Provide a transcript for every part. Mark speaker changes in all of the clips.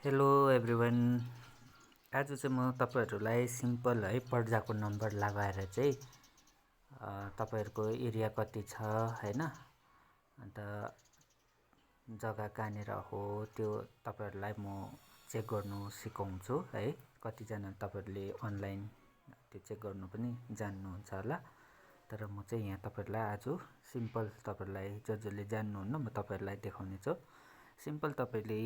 Speaker 1: Hello everyone. आज चाहिँ म तपाईँहरूलाई सिम्पल है पर्जाको नम्बर लगाएर चाहिँ तपाईँहरूको एरिया कति छ हैन, अन्त जग्गा कहाँनिर हो त्यो तपाईँहरूलाई म चेक गर्नु सिकाउँछु है। कतिजना तपाईँहरूले अनलाइन त्यो चेक गर्नु पनि जान्नुहुन्छ होला, तर म चाहिँ यहाँ तपाईँहरूलाई आज सिम्पल तपाईँहरूलाई जसले जान्नुहुन्न म तपाईँहरूलाई देखाउने छु। सिम्पल तपाईँले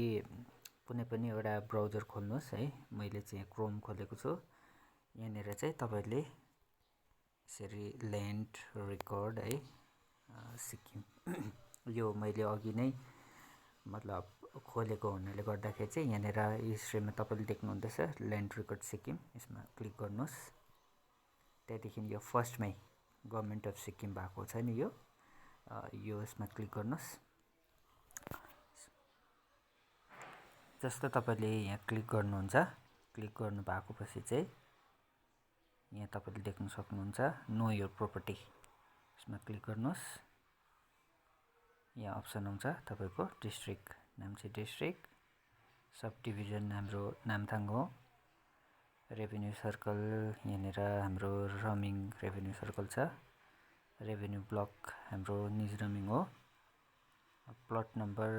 Speaker 1: कुनै पनि एउटा ब्राउजर खोल्नुहोस् है। मैले चाहिँ क्रोम खोलेको छु। यहाँनिर चाहिँ तपाईँले यसरी ल्यान्ड रेकर्ड है सिक्किम यो मैले अघि नै मतलब खोलेको हुनाले गर्दाखेरि चाहिँ यहाँनिर हिस्ट्रीमा तपाईँले देख्नुहुँदैछ ल्यान्ड रेकर्ड सिक्किम, यसमा क्लिक गर्नुहोस्। त्यहाँदेखि यो फर्स्टमै गभर्मेन्ट अफ सिक्किम भएको छ नि, यो यसमा क्लिक गर्नुहोस्। जस्तो तपाईँले यहाँ क्लिक गर्नुहुन्छ, क्लिक गर्नु भएको पछि चाहिँ यहाँ तपाईँले देख्न सक्नुहुन्छ नो योर प्रोपर्टी, यसमा क्लिक गर्नुहोस्। यहाँ अप्सन आउँछ तपाईँको district, Namchi district, sub division हाम्रो नामथाङ हो, रेभिन्यू सर्कल यहाँनिर हाम्रो रमिङ रेभिन्यू सर्कल छ, रेभिन्यू ब्लक हाम्रो निजरमिङ हो, प्लट नम्बर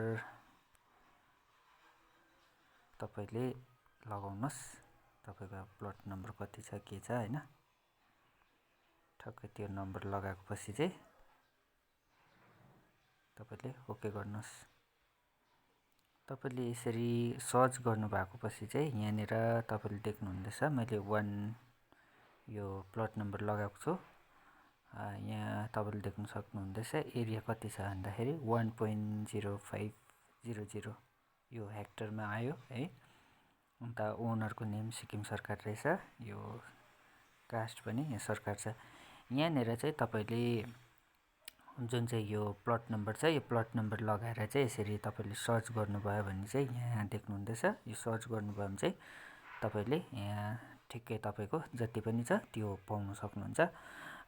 Speaker 1: तपाईँले लगाउनुहोस्, तपाईँको प्लट नम्बर कति छ के छ हैन। ठक्कै त्यो नम्बर लगाएको पछि चाहिँ तपाईँले ओके गर्नुहोस्। तपाईँले यसरी सर्च गर्नुभएको पछि चाहिँ यहाँनिर तपाईँले देख्नुहुँदैछ मैले 1 यो प्लट नम्बर लगाएको छु। यहाँ तपाईँले देख्न सक्नुहुँदैछ एरिया कति छ भन्दाखेरि 1.0500 यो हेक्टरमा आयो है। अन्त ओनरको नेम सिक्किम सरकार रहेछ, यो कास्ट पनि यहाँ सरकार छ। यहाँनिर चाहिँ तपाईँले जुन चाहिँ यो प्लट नम्बर छ, यो प्लट नम्बर लगाएर चाहिँ यसरी तपाईँले सर्च गर्नुभयो भने चाहिँ यहाँ देख्नुहुँदैछ, यो सर्च गर्नुभयो भने चाहिँ तपाईँले यहाँ ठिक्कै तपाईँको जति पनि छ त्यो पाउन सक्नुहुन्छ।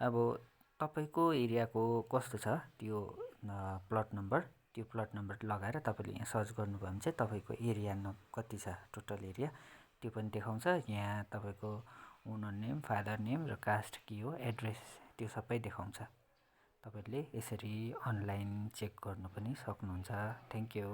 Speaker 1: अब तपाईँको एरियाको कस्तो छ त्यो प्लट नम्बर, त्यो प्लट नम्बर लगाएर तपाईँले यहाँ सर्च गर्नुभयो भने चाहिँ तपाईँको एरिया कति छ टोटल एरिया त्यो पनि देखाउँछ। यहाँ तपाईँको ओनर नेम, फादर नेम र कास्ट के हो, एड्रेस त्यो सबै देखाउँछ। तपाईँले यसरी अनलाइन चेक गर्नु पनि सक्नुहुन्छ। Thank you.